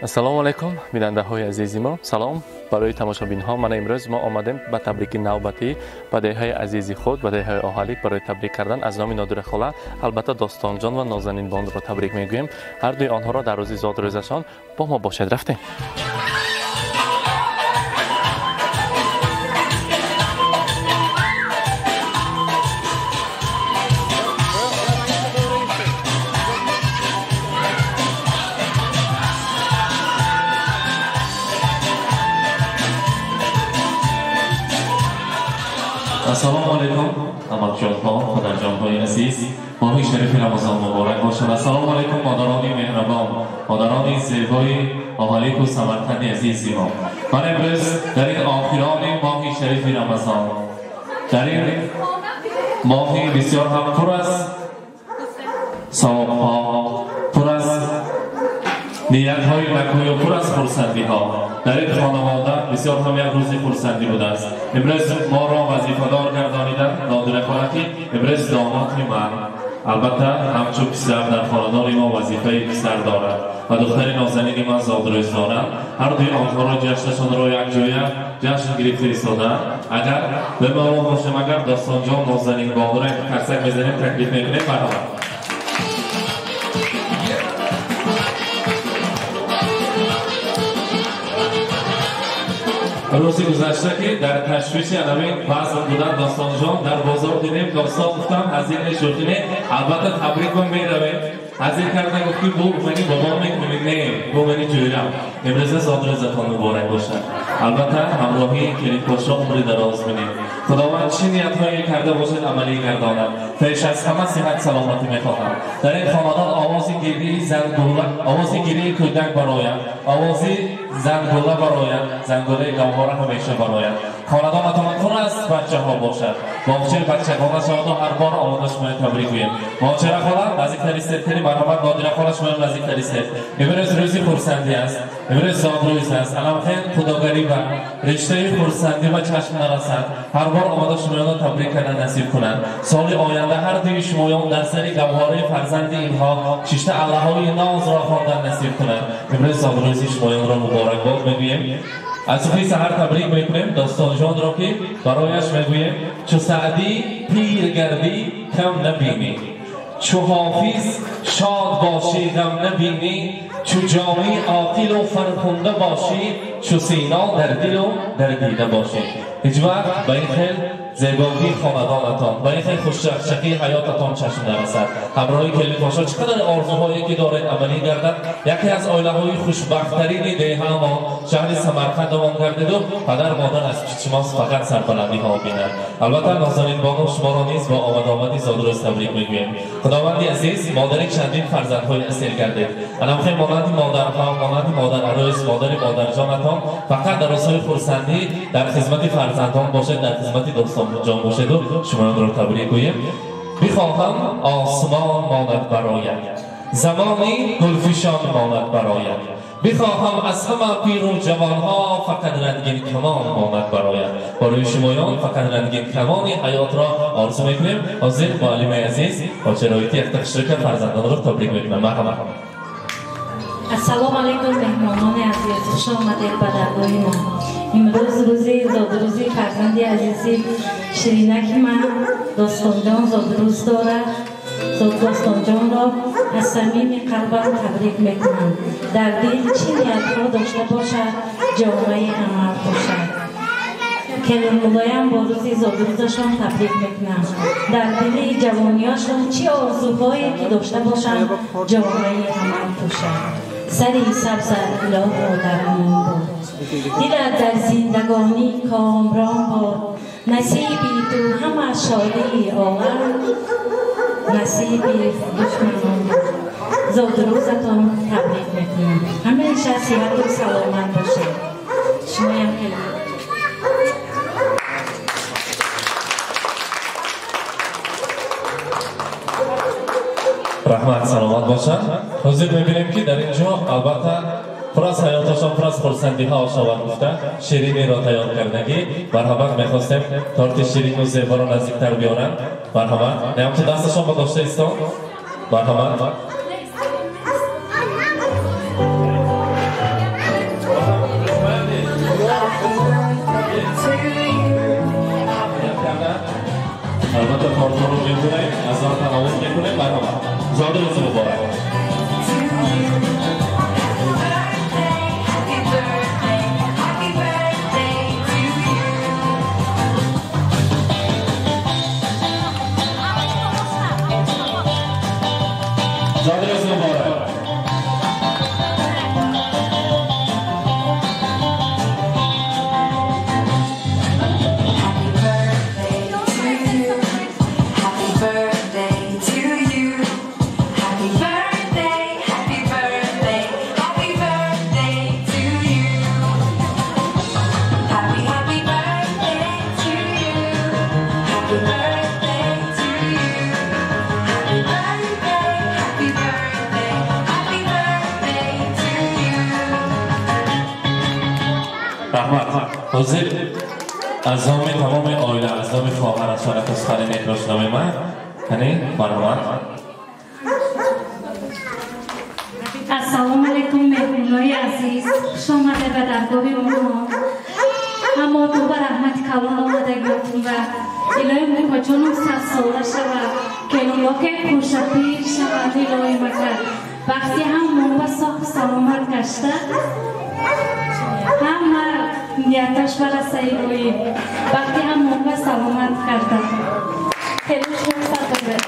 Ассалому алайкум, бинандаҳои азизи мо. Салом барои тамошобинҳо. Мана имрӯз мо омадем ба табрики навбатӣ ба деҳаи азизи худ, ба деҳаи Оҳалик барои табрик кардан аз номи Нодира хола. Албатта Достонҷон ва Нозанинбонро табрик мегӯем. Ҳар дуи онҳоро дар рӯзи зодрӯзашон бо мо бошед. Рафтем. Ассалому алайкум, амакҷонҳо, падарҷонҳои азиз. Моҳи шарифи Рамазон муборак бошад. Ассалому алайкум, модарони меҳрабон, модарони зебои Оҳалику Самарқанди азизи мо. Ман имрӯз дар ин охирони моҳи шарифи Рамазон, дар ин моҳи бисёр ҳам пур аз савобҳо, пур аз ниятҳои накӯю пур аз хурсандиҳо, дар ин хонавода бисёр ҳам як рӯзи хурсандӣ будааст. Имрӯз моро вазифадор гардониданд Нодира хола, ки имрӯз домоди ман, албатта ҳамчун писар дар хонадони мо вазифаи писар дорад ва духтари нозанини ман зодрӯз дорад. Ҳар дуи онҳоро ҷашнашонро якҷоя ҷашн гирифта истодаанд. Агар бемалол бошем, агар Достонҷон Нозанин бонуро қарсак мезанем, таклиф мекунем. Марҳамат. Рӯзи гузашта ки дар ташвиши анамин вазн будан Достонҷон дар бозор дидем, Достон гуфтам ҳазир шӯхӣ не, албатта табрик ма меравем. Ҳазир карда гуфт ки бу мани бобом мекунӣ, не, бу мани ҷӯрам. Имрӯза зодрӯзатон муборак бошад. Албатта ҳамроҳии келинпошо умри дароз бинед. Худованд чӣ ниятҳое карда бошад амалӣ гардонад. Пеш аз ҳама сиҳат саломатӣ мехоҳам. Дар ин хонадон овози гирии зангула, овози гирии кӯдак барояд, овози зангула барояд, зангулаи гавҳора ҳамеша барояд. Хонадонатон пур аз бачаҳо бошад. Боғчаи бачагона шаваду ҳар бор омода шуморо табрик гӯем. Моҷара хола наздиктар истед, хеле марҳамат. Нодира хола шуморо наздиктар истед. Имрӯз рӯзи хурсандӣ аст, имрӯз зодрӯз аст. Аламхел худогарӣ ва риштаи хурсандӣ ба чашм нарасад. Ҳар бор омода шумоёнро табрик кардан насиб кунад. Соли оянда ҳар дуи шумоён дар сари гавҳораи фарзанди инҳо шишта аллаҳои нозро хондан насиб кунад. Имрӯз зодрӯзи шумоёнро муборакбод мегӯем. Аз субҳи саҳар табрик мекунем Достонҷонро, ки барояш мегӯем: чу Саъдӣ пир гардӣ кам набинӣ, чу Ҳофиз шод бошӣ ғам набинӣ, чу Ҷомӣ оқилу фархунда бошӣ, чу Сино дар дилу дар дида бошӣ. Ҳеҷ вақт ба ин хел зебогии хонадонатон, ба ин хел хушчақчақии ҳаётатон чашм нарасад. Ҳамроҳи келинпошо чӣ қадар орзуҳое ки доред амалӣ гардад. Яке аз оилаҳои хушбахттарини деҳаамон шаҳри Самарқандамон гардиду падар модар аз шумо фақат сарбаландиҳо бинад. Албатта Нозанинбону шуморо низ бо омадомади зодрӯз табрик мегӯем. Худованди азиз модари чандин фарзандҳои асил гардед. Анамхел монанди модарҳо, монанди модарарӯз, модари модарҷонатон фақат дар рӯзҳои хурсандӣ дар хизмати фарзандон бошед, дар хизмати Достонҷон бошеду шуморо табрик гӯем. Бихоҳам осмон монад барояд, замони гулфишон монад барояд. Бихоҳам аз ҳама пиру ҷавонҳо фақат рангин камон монад барояд. Барои шумоён фақат рангин камони ҳаётро орзу мекунем. Ҳозир муаллимаи азиз бо шароити якта фарзандонро табрик мекунам. Марҳамат. Ассалому алайкум, меҳмонони азиз, хуш омадед ба даргоҳи мо. Имрӯз рӯзи зодрӯзи фарзанди азизи ширинаки ман Достонҷон зодрӯз дорад. Достонҷонро аз самими қалбам табрик мекунам. Дар дил чӣ ниятҳо дошта бошад, ҷомаи амал бошад. Келинмулоям бо рӯзи зодрӯзашон табрик мекунам. Дар дили ҷавониёшон чӣ орзуҳое ки дошта бошанд, ҷомаи амал пӯшад. Сари сабзат илоҳо дар амон бод, дилат дар зиндагонӣ комрон бод. Насиби ту ҳама шодии олам, насиби душманон бод. Зодрӯзатон табрик мекунам. Ҳамеша сиҳату саломат бошед. Шумоям хеле раҳмат, саломат бошад. Ҳозир мебинем ки дар ин ҷо албатта пур аз ҳаёташон, пур аз хурсандиҳо шавад гуфта шириниро тайёр кардагӣ. Марҳамат, мехостем торти ширину зеборо наздиктар биёранд. Марҳамат, неамту дасташон ба дошта истон. Марҳамат. Албатта тортро мебурем, аз он тановвул мекунем. Марҳамат, зодрӯз муборак. Зодрӯз муборак. Раҳмат. Ҳозир аз номи тамоми оила, аз номи хоҳар, аз шарафи сухани некрошноми ман, кани марҳамат. Ассалому алайкум, меҳмонои азиз, хуш омадед ба даргоҳи мо. Ҳамотон ба раҳмати калон омадагиётон ва илоҳи муҳоҷонум садсола шавад, келунлоке хушапир шавад, илоҳи макар. Вақти ҳамон ба соҳу саломат гашта, ҳама нияташ бараса илоҳӣ. Вақти ҳамон ба саломат карда. Хеле хурсанд дорем.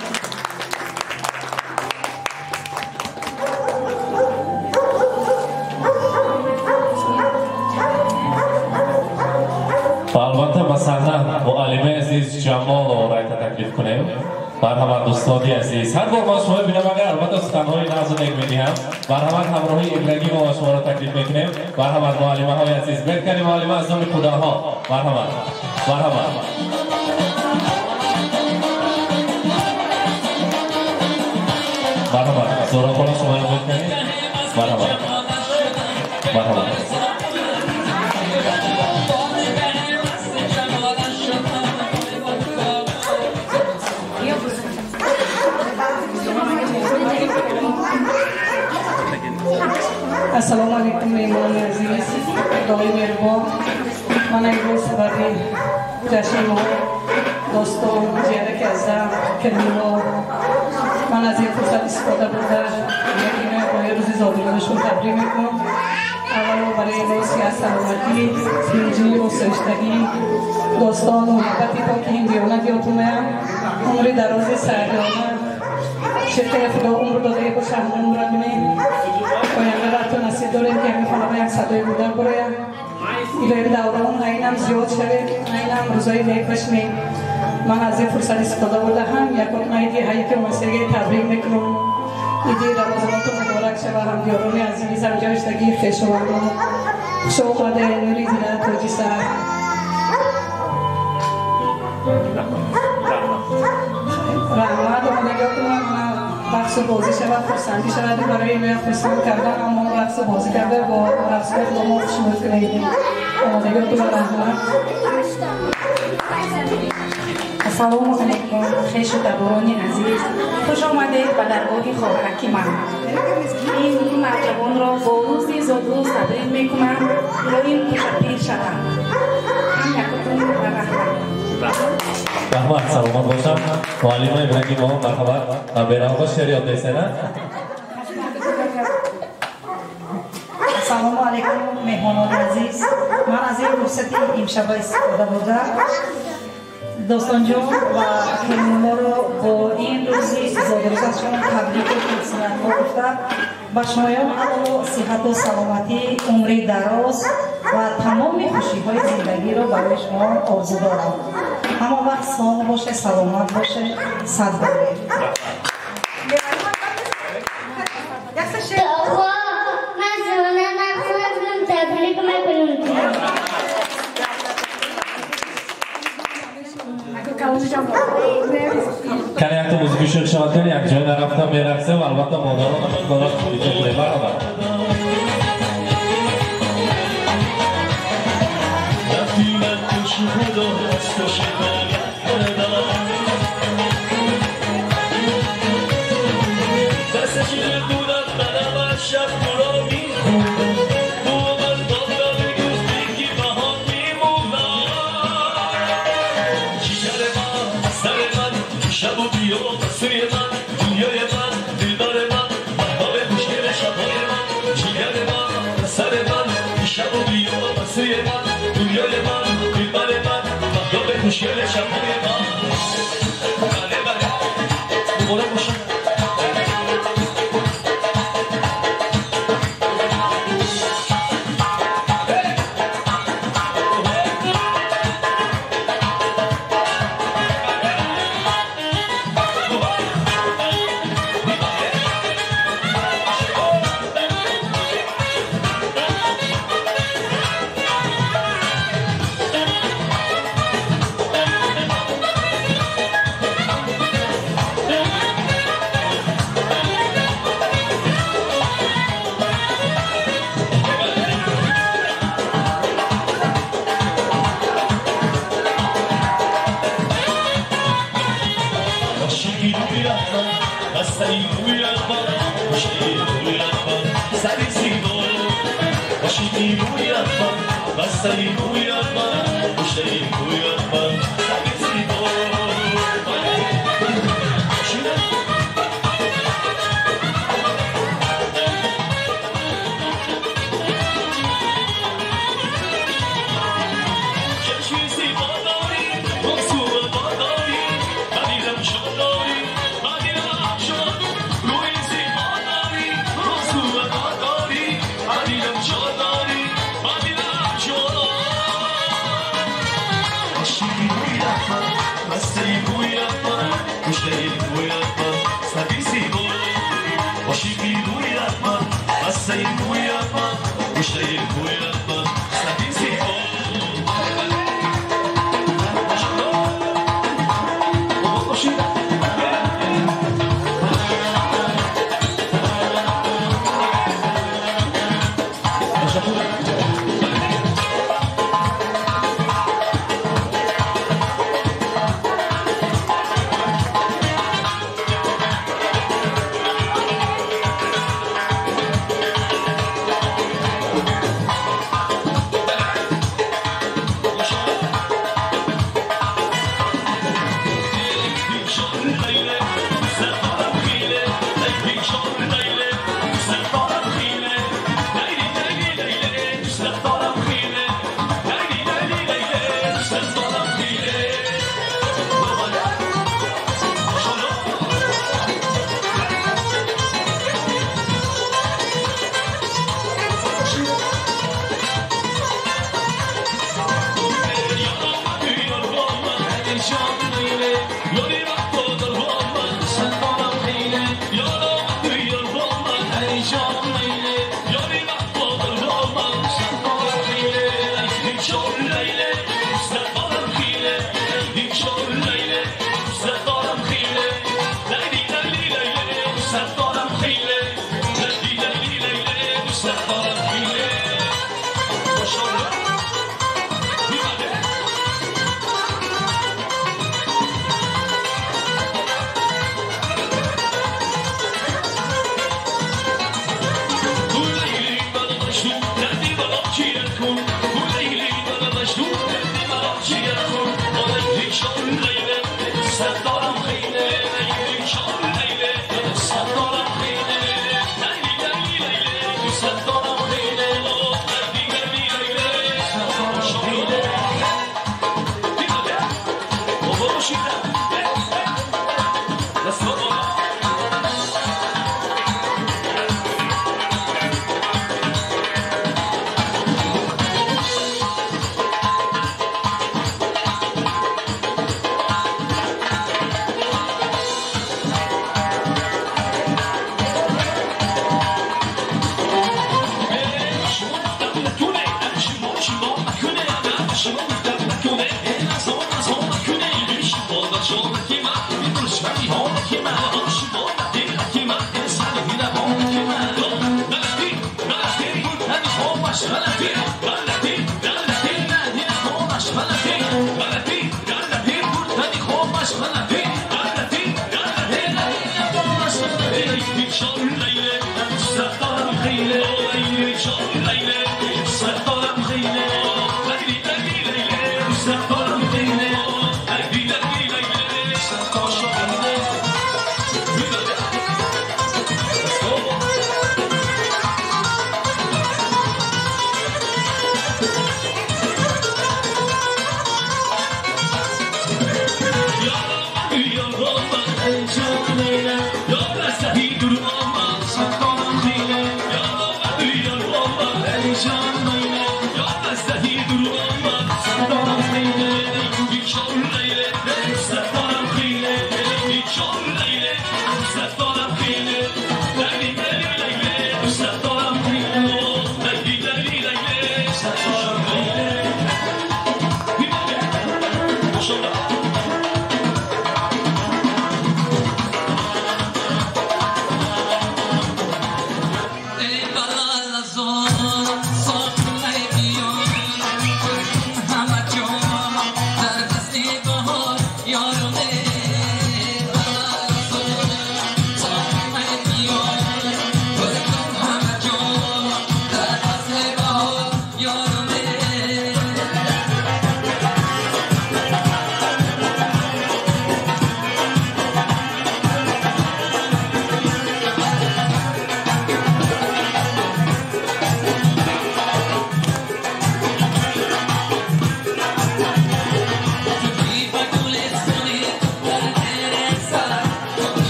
Ва албатта ба саҳна муаллимаи азиз Ҷамоловро райта таклиф кунем. Марҳамат, устоди азиз. Ҳар бор ман шумо бинам, агар албатта суханҳои нағзу нек медиҳам. Марҳамат, ҳамроҳи Ибрагимова шуморо таклиф мекунем. Марҳамат, муаллимаҳои азиз. Беҳтарин муаллима аз номи худаҳо. Марҳамат, марҳамат. Марҳамат, Зӯрохона шуморо мекунем. Марҳамат, марҳамат. Ассалому алайкум, меҳмонони азиз, худои меҳрубон. Ман имрӯз сабаби ҷашни мо Достон, ҷияраки азам, Кирмино, ман аз ин фурсат истифода бурда якина бо рӯзи зодрӯзашон табрик мекунам. Аввало барои инҳо сиҳат, саломатӣ, тинҷӣ, осоиштагӣ, Достон, муҳаббати поки ҳиндиёна диётунаям, умри дарози саъдиёна, шифтаи худо умр додаи боша, ҳамон умра бинем. Оянда рафту насиб дорем, ки ҳамин хона ба як садои модар барояд. Илоҳи давраон айнам зиёд шавед, айнам рӯзои нек бишнем. Ман аз ин фурсат истифода бурда ҳам якон айди ҳайати омасиге табрик мекунам. Иди рамазонатон муборак шава, ҳамдиёрони азиз, ҳамҷоиштагии хешовандон. Хуш омаде, нури дида, тоҷи сар. Раҳмат, омадагиётон рақсу бозӣ шавад, хурсандӣ шавад. Барои иноя хурсанд кардан ҳамон рақсу бозӣ карда бо рақсҳои худо мо хушнуд кунем. Омодагиётон ба раҳмат. Ассалому алайкум, хешу таборони азиз, хуш омадед ба даргоҳи хоҳараки ман. Ин навҷавонро бо рӯзи зодрӯз табрик мекунам, илоҳим хушапир шаванд. Ҳам якутон ба раҳмат. Раҳмат, саломат бошам. Муаллима Ибрагимова, марҳамат. Ва бераҳмо шеър ёд десена. Ассалому алайкум, меҳмонони азиз. Ман аз ин фурсати имшаба истифода бурда Достонҷон ва келинморо бо ин рӯзи зодрӯзашон табрику хурсандҳо гуфта, ба шумоён аввало сиҳату саломатӣ, умри дароз ва тамоми хушиҳои зиндагиро барои шумо орзу дорам. Ҳама вақт сол боше, саломат боше, сад боред. Кани якто музики шур шавад, кани як ҷой нарафта мерақсем, албатта модарон кора бикунем. Марҳамат. سوی من، دنیای من، دلدار من، مهتاب خوشگل شب‌های من، جیگر من، سر من، دیشب و بیا به سوی من، دنیای من، دلبر من، مهتاب خوشگل شب‌های من. بله بله، مبارک باشه.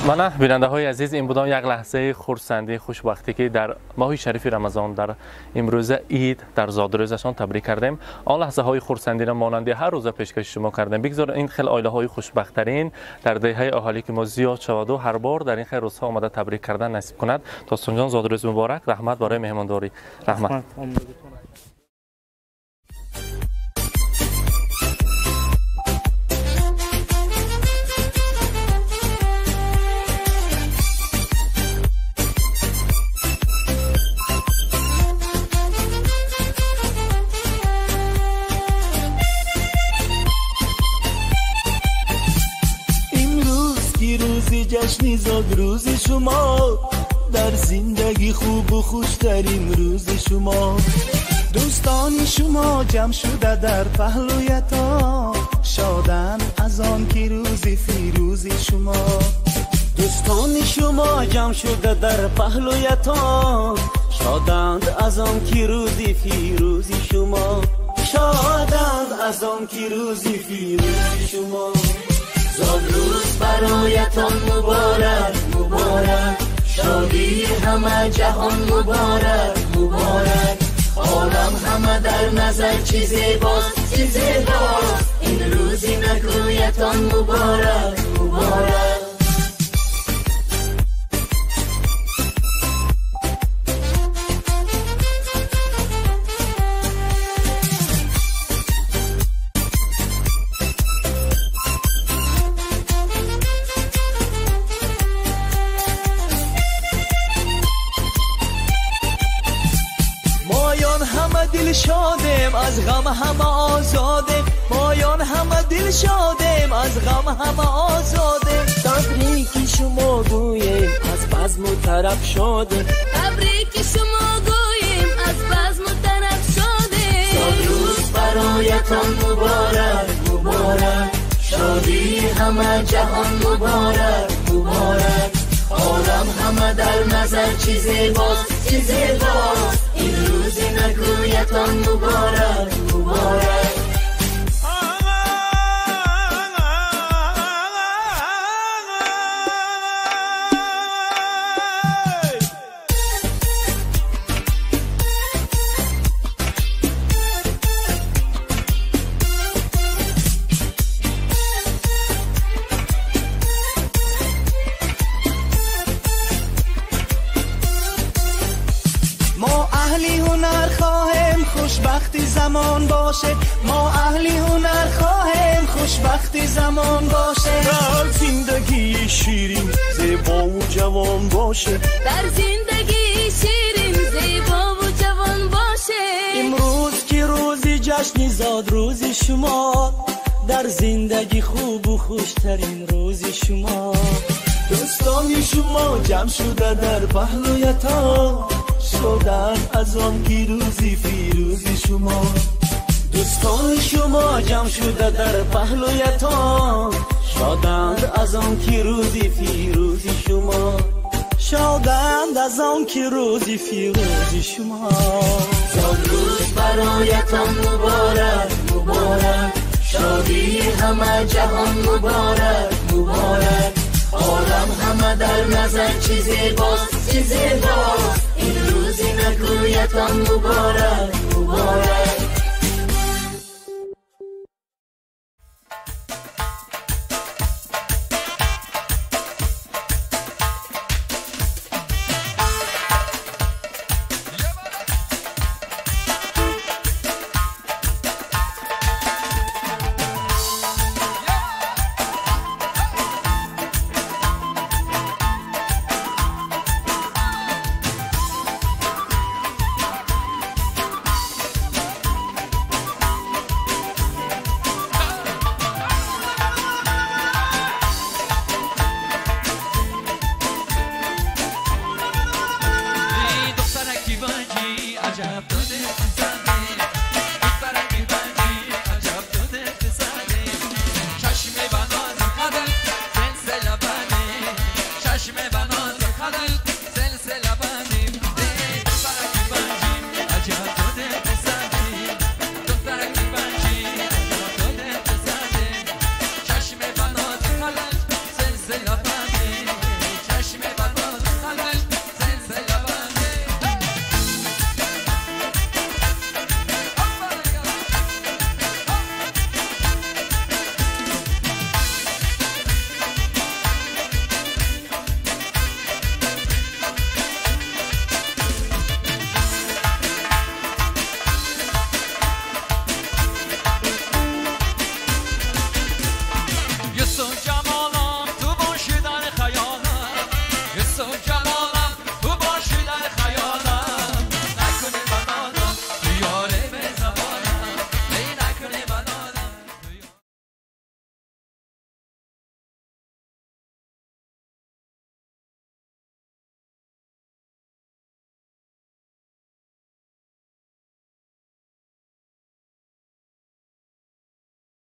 Мана бинандаҳои азиз, ин будам як лаҳзаи хурсандӣ, хушбахтӣ, ки дар моҳи шарифи Рамазон, дар имрӯза ид, дар зодрӯзашон табрик кардем. Он лаҳзаҳои хурсандиро монанди ҳар рӯза пешкаши шумо кардем. Бигзор ин хел оилаҳои хушбахттарин дар деҳаи оҳалӣ ки мо зиёд шаваду ҳар бор дар ин хел рӯзҳо омада табрик кардан насиб кунад. Достонҷон, зодрӯз муборак, раҳмат барои меҳмондорӣ. Раҳмат. جشن زادروز شما، در زندگی خوب و خوشترین روز شما. دوستان شما جمع شده در پهلویتان، شادن از آن که روز فیروز شما. دوستان شما جمع شده در پهلویتان، شادند از آن که روز فیروز شما، شادند از آن که روز فیروز شما. زادروز برایتان مبارک مبارک، شادی همه جهان مبارک مبارک. عالم همه در نظر چی زیباست چی زیباست، این روزی نکویتان مبارک مبارک. شادیم از غم همه آزادیم، مایان همه دل شادیم از غم همه آزادیم. تبریک شما گوییم از بزم و طرب شادیم، تبریک شما گوییم از بزم و طرب شادیم. زادروز برایتان مبارک مبارک، شادی همه جهان مبارک مبارک. عالم همه در نظر چی زیباست چی زیباست، این روز نکویتان مبارک مبارک. خوشبختی زمان باشه، ما اهلی هنر خواهیم خوشبختی زمان باشه. در زندگی شیرین زیبا و جوان باشه، در زندگی شیرین زیبا و جوان باشه. امروز که روز جشن زادروز شما، در زندگی خوب و خوشترین روز شما. دوستان شما جمع شده در پهلویتان، شدن از آن که روزی فیروز شما. دوستان شما جمع شده در پهلویتان، شادند از آن که روزی فیروز شما، شادند از آن که روزی فیروز شما. زادروز برایتان مبارک مبارک، شادی همه جهان مبارک مبارک. عالم همه در نظر چی زیباست چی زیباست، این روزی نکویتان مبارک مبارک.